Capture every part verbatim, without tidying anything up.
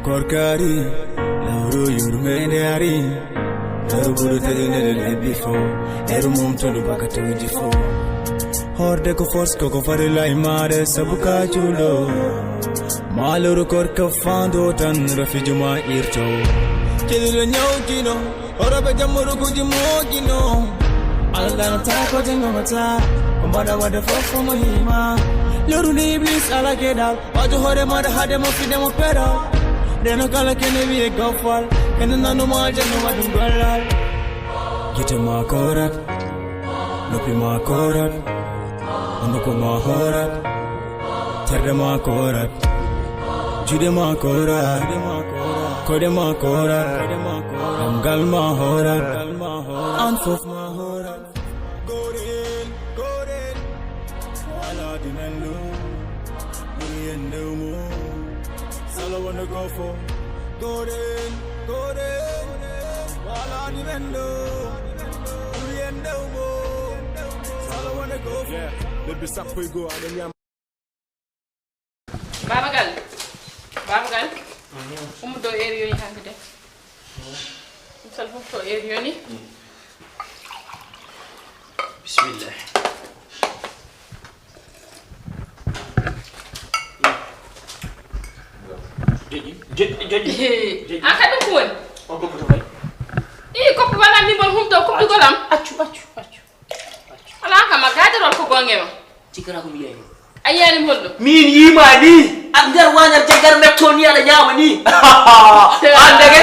Korkari, lawru yurmende ari. Lawru buru tedinede lebbi fo. Eru mum tolu baka tewji fo. Horde ko force ko ko fari lai mare sabu ka julo. Maluru korka fando tan rafi juma irto. Kedi le nyau kino. Ora be jamuru kuji mo kino. Ala dana ta ko tengo mata. Kumbada wada fofo mo hima. Lawru ni iblis ala kedal. Wajo hore mada hade mo fide mo pera. Deno kala kene wiye gofal. Kene nanu ma jeno wadun golal. Gite ma korat. Nopi ma korat. Onduko ma horat. Terde ma korat. Jude ma korat. Kode ma korat. Damgal ma horat. An fof ma horat. Goren, goren. Wala dinandu. Muriyen dewmo. Sala wonde gofo. Goren, goren. Wala dinandu. Muriyen dewmo. Sala wonde gofo. Yeah. Lebbi sappo e goo aɗa ñaama. Babagal. Babagal. Ummuɗo heure yoni hannde de. Misal fof to heure yoni. Bismillah. Joƴƴi, joƴƴi, joƴƴi. He. Joƴƴi. An kadi ɗum ko woni? O goppoto kay. Ii, koppu wala mi mon humto koɓɗugol am. Accu, accu, accu. Alaa kam a gaajarol ko gonge ma. Cikkata ko mi yeeyi. A yiyaani mi holɗo? Min yiima ni. A nder wañal jaggar metto ni aɗa ñaama ni. An dege.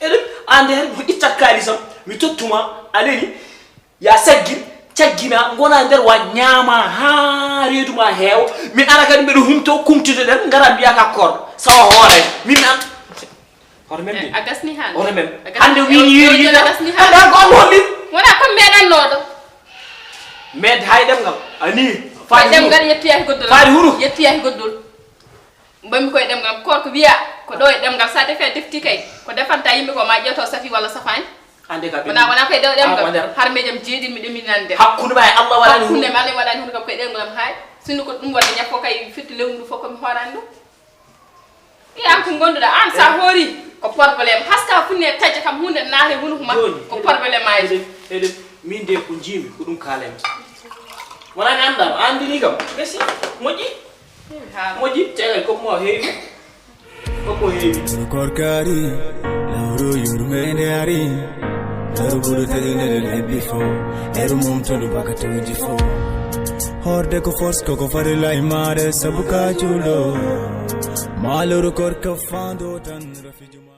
Eɗum an nder mo ittat kaalisam. Mi tottuma a neni. Ya saggir caggina ngona nder wa ñaama haa reedu ma heewa. Mi ara kadi mbeɗa humto kumtude ɗen ngara mbiya ka koor sawa hoore. Min mi an. Hoto men de. A gasni hannde. Hoto men. A gasni. Hannde o wiyi yeeri yiɗa. A gasni hannde. Hannde ko holli. Wona ko meɗannooɗo. Med hay ɗemngal. Ani. Faade ɗemngal huru. Yettoyaaki goddol. Faade huru. Yettoyaaki goddol. Mbammi koye ɗemngal. Koor ko wiya ko ɗo e ɗemngal. Sa defi a defti kay. Ko defanta yimɓe ko ma ƴeeto safi walla safaani. Hannde ka wona, wona koye ɗo ɗemngal. Har mejam jeeɗiɗ mi ɗemini nande. Hakkunde ma e Allah waɗani. Hakkunde ma e Allah waɗani hunde kam koye ɗemngal am haay. Sinno ko ɗum waɗde ñakko kay fitti lewru ndu fof ko mi hoorani ɗum. Yaa ko ngonnduɗaa aan, so a hoori ko problème. Haska funne taƴa kam huunde naate hunuko ma ko problème aji. Eɗen, eɗen, min de ko njiimi ko ɗum kaalaymi. Wonaa mi anndaa, a anndinii kam. Gasi, moƴƴi. Moƴƴi, tegal ko mo heewi. Ko mo heewi. Korkari, lawru yurmeende ari. Lawru buru tedinede lebbi fof. Eru mum tolu baka tewji fof. Horde ko force ko ko fari lay mare sabu ka julo. Maluru korka fando tan rafi juma.